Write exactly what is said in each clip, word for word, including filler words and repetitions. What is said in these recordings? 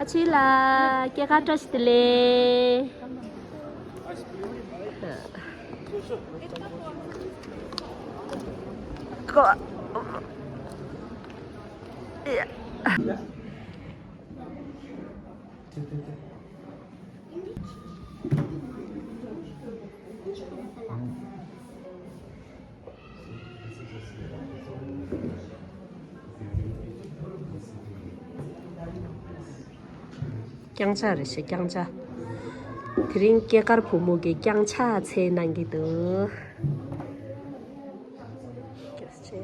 ཨ་ཕྱི་ལ་སྐྱེས་སྐར་བཀྲ་ཤིས་བདེ་ལེགས། ཀོ། ཡ། རྐྱང་ཕྱག་རེད་ཤག་རྐྱང་ཕྱག་དེ་རིང་སྐྱེས་སྐར་བུ་མོ་གི་རྐྱང་ཕྱག་འཚལ་གནང་གི་འདུག་སྐྱབས་རྗེ།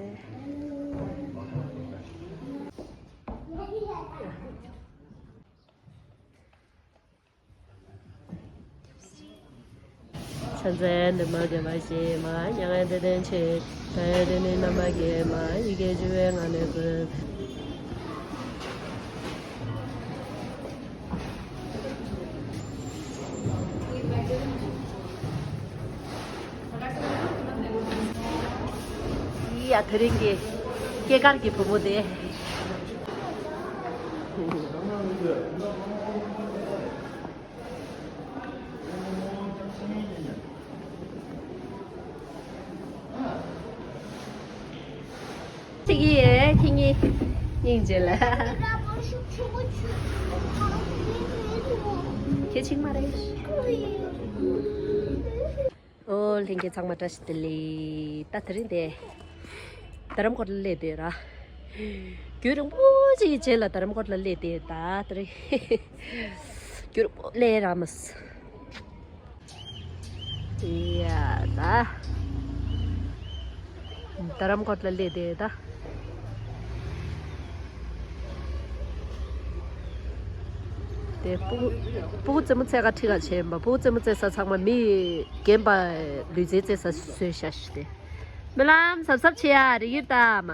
ཕྱག་འཚལ་འདུས་མ་བྱས་པ་ཞིག་མ། མྱ་ངན་འདས་དོན་ཆེད། ད་ཡོད་དེ་ནི་རྣམ་པར་རྒྱལ་མ། ཡི་གེ་བཅུ་པའི་ངང་ནས་ཀུན། ཡ། དེ་རིང་གི་སྐྱེས་སྐར་གྱི་བུ་མོ་དེ། ཐིག་ཡེ་ཐིག་ཉི་སྙིང་རྗེ་ལ། ཁྱེད་ཆིག་མ་རེད། ཨོ་ལྷན་རྒྱས་ཚང་མ་བཀྲ་ཤིས་བདེ་ལེགས། ད་དེ་རིང་དེ་རྡ་རམ་ཁོ་ལ་སླེབས་དེ་ར། རྒྱུན་རིང་པོ་ཅིག་གི་རྗེས་ལ་རྡ་རམ་ཁོ་ལ་སླེབས་དེ་ད་དེ་རིང་རྒྱུན་རིང་པོ་སླེབས་ར་མ་སོང་། ཡ་ད། རྡ་རམ་ཁོ་ལ་སླེབས་དེ་ད། དེ་སྤུ་སྤུ་གུ་རྩེད་མོ་རྩེ་ག་ཁྲིད་ག་བྱས་ཡིན་པ། སྤུ་གུ་རྩེད་མོ་རྩེ་ས་ཚང་མ་མི་རྒན་པ་ལུས་རྩལ་རྩེ་ས་བཟོས་བཞག་ཤི་དེ། རྨི་ལམ་གཟབ་གཟབ་བྱེད་ཡ། རིག་ཡིར་ལྟ་མ།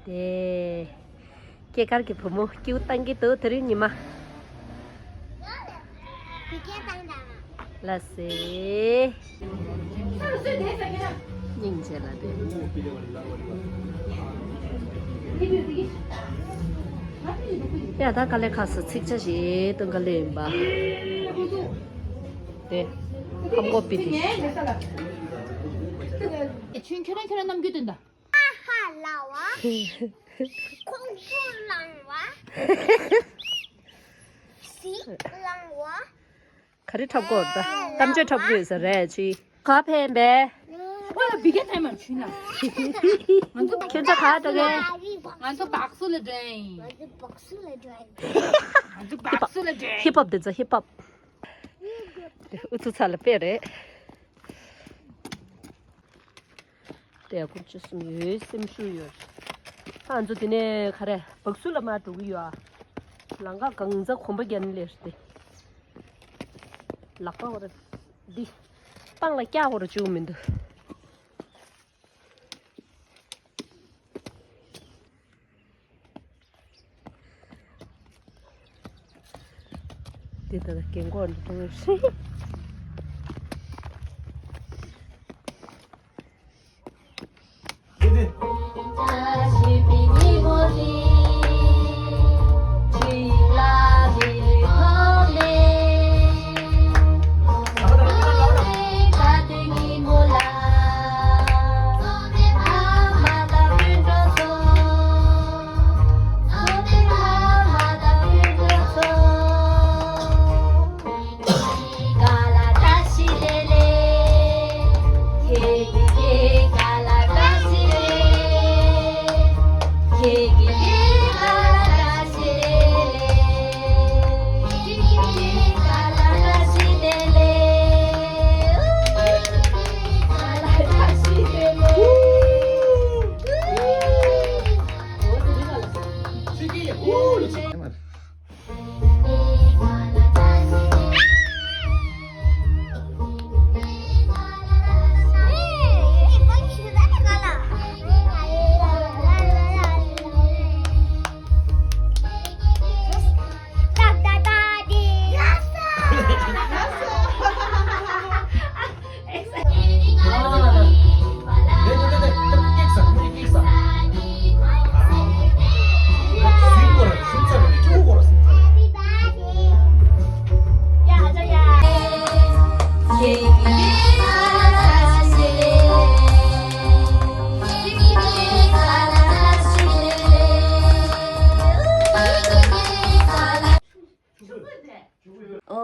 དེ། སྐྱེས་སྐར་གྱི་བུ་མོ་སྐྱིད་པོ་བཏང་གི་འདུག་དེ་རིང་ཉི་མ། ལགས་སེ། སྙིང་རྗེ་ལ་དེ། ཡ་ད་དཀའ་ལས་ཁག་སོ་ཚིག་ཆ་ཞིག་སྟོན་ག་ལེ་ཡིན་པ། དེ། ཁམ་གོ་པི་དེ། ཁྱོད་ཁྱོད་རང་ཁྱོད་རང་རྣམ་འགྱུར་སྟོན་ད། ཨ་ཧ་ལ་བ། ཁོང་ཁྲོ་ལངས་བ། ཟིག་ལངས་བ། ག་རེ་འཁྲབ་དགོས་ད། གཏམ་བརྗོད་འཁྲབ་དགོས་ས་རེད་ཅི། ག་ཕན་པས། ཨོ་ལ་བི་གེ་ཐའི་མར་ཆུན་ལ། ང་ཚོ་ཁྱོད་ཚོ་ག་འགྲོ་གི། ང་ཚོ་སྦག་སུ་ལ་འགྲོ་ཡིན། ང་ཚོ་སྦག་སུ་ལ་འགྲོ་ཡིན། ང་ཚོ་སྦག་སུ་ལ་འགྲོ་ཡིན། ཧིབ་ཧོབ་དེ་ཚོ་ཧིབ་ཧོབ། ཨུ་ཚུགས་ཚ་ལ་དཔེ་རེད། དེ་ཡང་ཁོང་ཆུ་གསུམ་ཡོད་སེམས་ཤུགས་ཡོད། ཨ་ང་ཚོ་དེ་ནས་ག་རེ་སྦག་སུ་ལ་མར་འགྲོ་གི་ཡོད་ཨ། ལམ་ཁ་གང་ཚ་གོམ་པ་རྒྱག་ནི་ལས་རེད་དེ། ལག་པ་འོ་ར་འདི། སྤང་ལ་སྐྱག་འོ་ར་བཅུག་མི་འདུག་འདི་ལྟར་རྒན་གོག་འདི་འགྲོ་བའི་ཧྲི།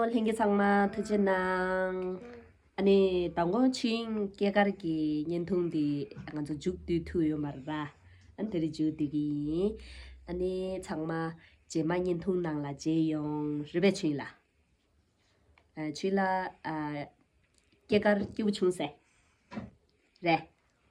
ལྷན་རྒྱས་ཚང་མ་ཐུགས་རྗེ་གནང་། ཨ་ནི་མདང་དགོང་ཕྱིན་སྐྱེས་སྐར་གྱི་བརྙན་ཐུང་འདི་ང་ཚོ་མཇུག་བསྡུ་ཐུབ་ཡོད་མ་རེད་པ། ཨ་ནི་དེ་རིང་མཇུག་བསྡུ་གི་ཡིན། ཨ་ནི་ཚང་མ་རྗེས་མ་བརྙན་ཐུང་ནང་ལ་མཇལ་ཡོང་། རེད་པས་ཆུན་ལགས། ཨ་ཆུན་ལགས། ཨ་སྐྱེས་སྐར་སྐྱིད་པོ་བྱུང་ཟེར། རེད།